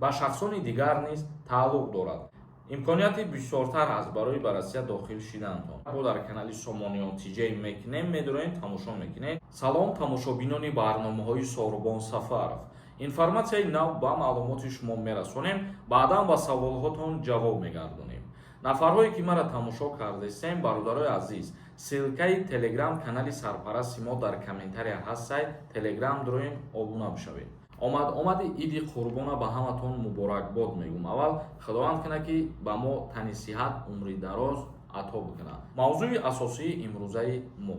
Ба шахсони дигар низ тааллуқ дорад. Имконияти бисёртар ҳаст барои ба Россия дохил шиданатон. Бо дар канали Сомониён Тиҷей мекунем, медуроем, тамошо мекунем. Салом, тамошобинони барномаҳои Сорубон Сафаров. Информатсияи нав ба маълумоти шумо мерасонем, баъдан ба саволҳотон ҷавоб мегардонем. Нафарҳое ки мара тамошо кардесем, бародарои азиз, ссылкаи Телеграм канали сарпарасти мо дар комментария ҳастай. Телеграм дуроем, обуна бишавед. Омад омади Иди Қурбона ба ҳаматон муборакбод мегӯм. Аввал Худованд кунад, ки ба мо тани сиҳат, умри дароз ато бикунад. Мавзӯи асосии имрӯзаи мо: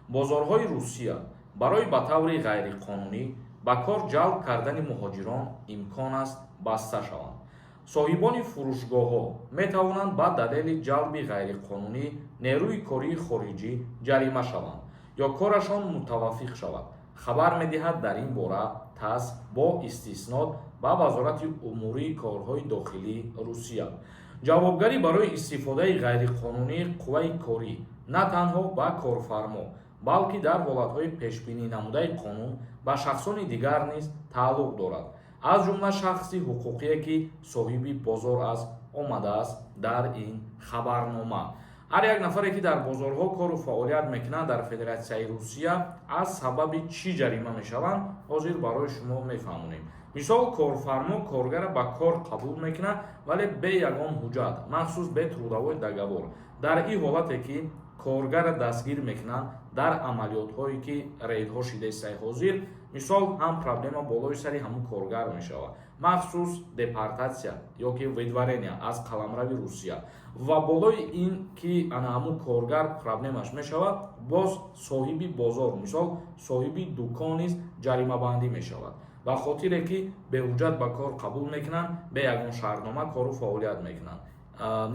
бозорҳои Русия барои ба таври ғайриқонунӣ ба кор ҷалб кардани муҳоҷирон имкон аст баста шаванд. Соҳибони фурӯшгоҳҳо метавонанд ба далели ҷалби ғайриқонунӣ нерӯи кории хориҷӣ ҷарима шаванд ё корашон мутаваққиф шавад, хабар медиҳад дар ин бора ТАСС бо истиснод ба Вазорати умурии корҳои дохилии Русия. Ҷавобгарӣ барои истифодаи ғайриқонунии қувваи корӣ на танҳо ба корфармо, балки дар ҳолатҳои пешбинӣ намудаи қонун ба шахсони дигар низ тааллуқ дорад, аз ҷумла шахси ҳуқуқие, ки соҳиби бозор аст, омадааст дар ин хабарнома. Ҳар як нафаре, ки дар бозорҳо кору фаъолият мекунанд дар Федератсияи Русия, аз сабаби чӣ ҷарима мешаванд, ҳозир барои шумо мефаҳмонем. Мисол, корфармо коргара ба кор қабул мекунад, вале бе ягон ҳуҷҷат, махсус бе трудовой договор. Дар ин ҳолате ки коргара дастгир мекунанд дар амалиётҳое, ки рейдҳо шидаистай ҳозир, мисол, ҳам проблема болои сари ҳамун коргар мешавад, махсус депортатсия ё ки выдворение аз қаламрави Русия. Ва болои ин ки ана ҳамун коргар проблемаш мешавад, боз соҳиби бозор, мисол, соҳиби дукон низ ҷаримабандӣ мешавад, ба хотире ки беҳуҷҷат ба кор қабул мекунанд, бе ягон шартнома кору фаъолият мекунанд.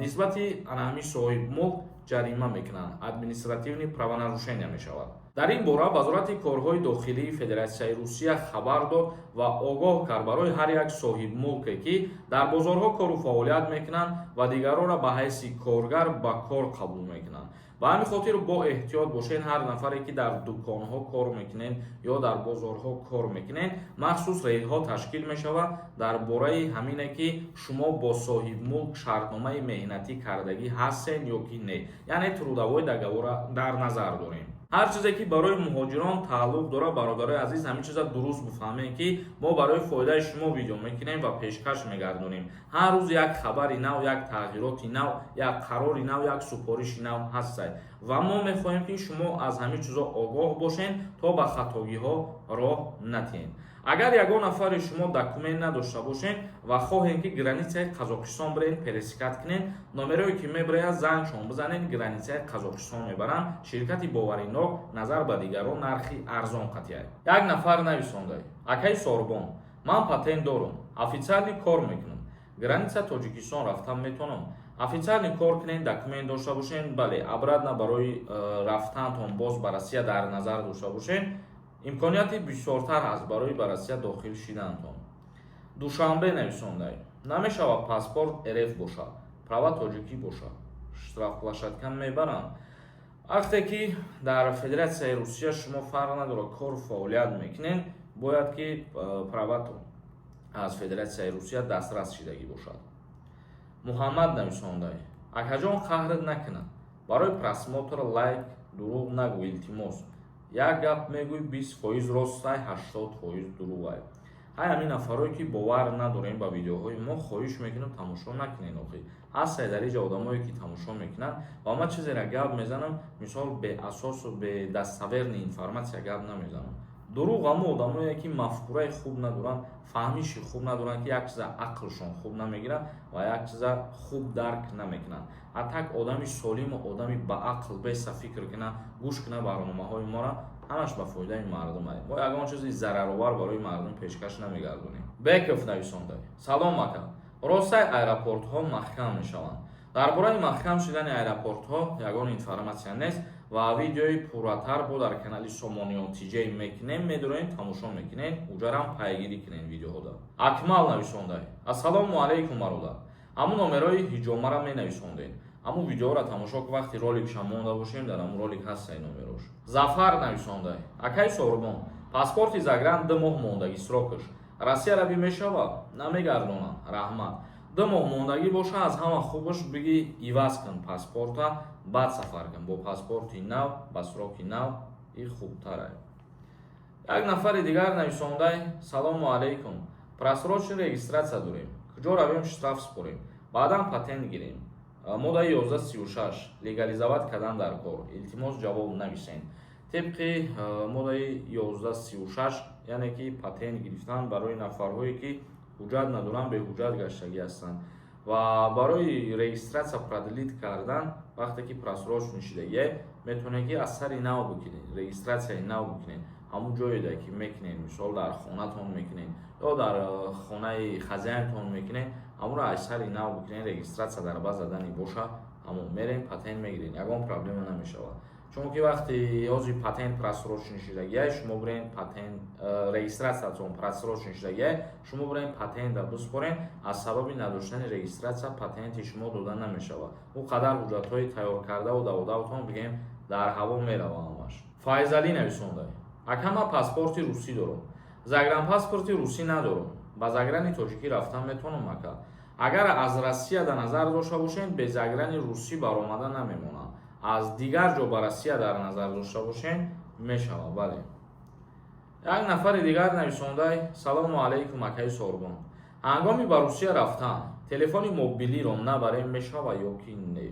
Нисбати ана ҳамин соҳибмулк ҷарима мекунанд, административный правонарушение мешавад. Дар ин бора Вазорати корҳои дохилии Федератсияи Русия хабар дод ва огоҳ кард барои ҳар як соҳибмулке, ки дар бозорҳо кору фаъолият мекунанд ва дигаронро ба ҳайси коргар ба кор қабул мекунанд. Ба ҳамин хотир бо эҳтиёт бошед, ҳар нафаре ки дар дуконҳо кор мекунед ё дар бозорҳо кор мекунед. Махсус рейдҳо ташкил мешавад дар бораи ҳамине, ки шумо бо соҳибмулк шартномаи меҳнатӣ кардагӣ ҳастед ё ки не, яъне трудовой договора дар назар дорем. Ҳар чизе ки барои муҳоҷирон тааллуқ дорад, бародарои азиз, ҳамин чиза дуруст бифаҳмем, ки мо барои фоидаи шумо видео мекунем ва пешкаш мегардонем. Ҳар рӯз як хабари нав, як тағйироти нав, як қарори нав, як супориши нав ҳастад ва мо мехоҳем, ки шумо аз ҳамин чизо огоҳ бошед, то ба хатогиҳо роҳ натиҳед. Агар ягон нафари шумо документ надошта бошед ва хоҳем, ки границаи Қазоқистон бирен, пересекать кунед, номерое ки мебирояд, зангшон бизанед, границаи Қазоқистон мебаранд. Ширкати боваринок, назар ба дигарон нархи арзон қатъяй. Як нафар нависонда: «Акаи Сорбон, ман патент дорум, официально кор мекунам, граница Тоҷикистон рафтан метавонам?» Официально кор кунед, документ дошта бошед, бале. Обратно барои рафтаантон боз ба Россия дар назар дошта бошед, имконияти бисёртар ҳаст барои ба Россия дохил шиданатон. Душанбе нависондай: «Намешавад паспорт РФ бошад, права тоҷикӣ бошад, штрафплощадка мебаранд?» Вақте ки дар Федератсияи Русия шумо, фарқ надорад, кору фаъолият мекунед, бояд ки праватон аз Федератсияи Русия дастрас шидагӣ бошад. Муҳаммад нависондай: «Акаҷон, қаҳрат накунад, барои просмотр, лайк дурӯғ нагӯ, илтимос. Як гап мегӯй, 20% ростай, 80% дурӯғай». Ҳай, ҳамин нафарое ки бовар надорем ба видеоҳои мо, хоҳиш мекунам, тамошо накунед. Охи ҳастай дар иҷа одамое ки тамошо мекунанд ва ман чизеро гап мезанам, мисол, беасосу бедостоверный информация гап намезанам. Дурӯғ ҳамо одамое ки мафкураи хуб надоранд, фаҳмиши хуб надоранд, ки як чиза ақлшон хуб намегирад ва як чиза хуб дарк намекунанд. А так одами солиму одами баақл беса фикр кунад, гӯш кунад барномаҳои моро, ҳамаш ба фоидаи мардум ай. Мо ягон чизи зараровар барои мардум пешкаш намегардонем. Беков нависонда: «Салом, ака, ростай аэропортҳо маҳкам мешаванд?» Дар бораи маҳкам шудани аэропортҳо ягон информатсия нест ва видеои пурратар бо дар канали Сомониён Тиҷей мекунем, медуроем, тамошо мекунем, уҷарам пайгирӣ кунем видеоҳода. Акмал нависонда: «Ассалому алайкум, бародар, ҳамун номерои ҳиҷомара менависондед?» Ҳамун видеоро тамошо ку, вақти роликша монда бошем, дар ҳамун ролик ҳастаи номерош. Зафар нависонда: «Акаи Сорбон, паспорти загран 2 моҳ мондагӣ срокаш. Россия равӣ мешавад, намегардонанд. Раҳмат. 2 моҳ мондагӣ боша, аз ҳама хубаш биги иваз кун паспорта, баъд сафар кун бо паспорти нав, ба сроки нав, и хубтара. Як нафари дигар нависондай: «Салому алайкум, просроченный регистрация дорем, куҷо равем, штраф спорем, баъдан патент гирем? Моддаи 1136 легализовать кардан дар кор, илтимос, ҷавоб нависен». Тибқи моддаи 1136, яъне ки патент гирифтан барои нафарҳое, ки ҳуҷҷат надоранд, беҳуҷҷат гаштагӣ ҳастанд, ва барои регистрация продлить кардан, вақте ки просроченный шидагие, метавонед, ки аз сари нав бикунед, регистрацияи нав бикунед. Ҳамун ҷоеда, ки мекунед, мисол, дар хонатон мекунед ё дар хонаи хозяинтон мекунед, ҳамонро аз сари нав бикунед регистрация. Дар база дани боша, ҳамон мерем, патент мегиред, ягон проблема намешавад. Чунки вақти ҳозир патент просроченный шидагия, шумо бирен патент, регистрациятон просроченный шидагия, шумо бирен патента биспорен, аз сабаби надоштани регистрация патенти шумо дода намешавад. Ӯ қадар ҳуҷҷатҳои тайёр кардаву даводавтон, бигем, дар ҳаво мерава ҳамаш. Файзалӣ нависонда: «Ака, ман паспорти русӣ дорам, загранпаспорти русӣ надорам, ба заграни тоҷикӣ рафтан метавонам, ака?» Агар аз Россия дар назар дошта бошед, бе заграни русӣ баромада намемонанд. Аз дигар ҷо ба Россия дар назар дошта бошед, мешавад, бале. Як нафари дигар нависондай: «Салому алайкум, акаи Сорбон, ҳангоми ба Русия рафтан телефони мобилиро набарем, мешава ё ки не?»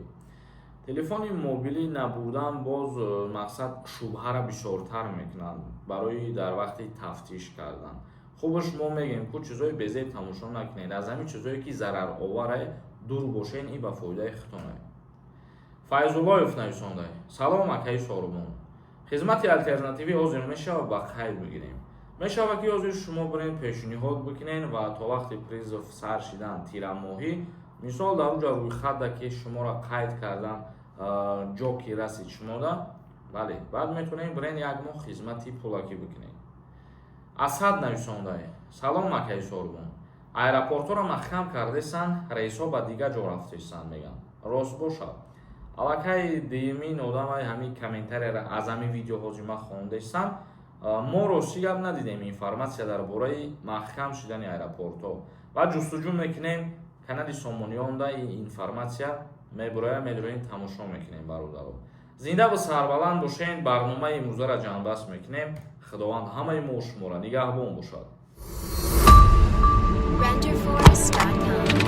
Телефони мобилӣ набурдан боз мақсад шубҳара бисёртар мекунанд барои дар вақти тафтиш кардан. Хубаш мо мегӯем, ку чизҳои безеб тамошо накунед, аз ҳамин чизҳое, ки зарароваре, дур бошед, ин ба фоидаи худтоне. Файзуллоев нависонда: «Салом, акаи Сорбон, хизмати алтернативӣ ҳозир мешавад ба қайд бигирем?» Мешавад, ки ҳозир шумо бирен, пешниҳод бикунед ва то вақти призыв сар шидан, тирамоҳӣ, мисол, дар уҷа рӯйхатда, ки шуморо қайд кардан, ҷо ки расид шумода, бале, баъд метавонед бирен, як моҳ хизмати пулакӣ бикунед. Асад нависонда: «Салом, акаи Сорбон, аэропортҳоро маҳкам кардесан, рейсҳо ба дигар ҷо рафтесанд, мегӯянд, рост бошад?» Аллакай дуюмин одамай ҳамин комментарияро аз ҳамин видео ҳозир ман хондестам. Мо, рости гап, надидем информация дар бораи маҳкам шудани аэропортҳо ва ҷустуҷӯ мекунем, канали Сомониёнда ин информация мебуроя, медроем, тамошо мекунем. Бародаро, зинда ва сарбаланд бошед. Барномаи имрӯзаро ҷамъбаст мекунем. Худованд ҳамаи мо шуморо нигаҳбон бошад. Renderforest.com.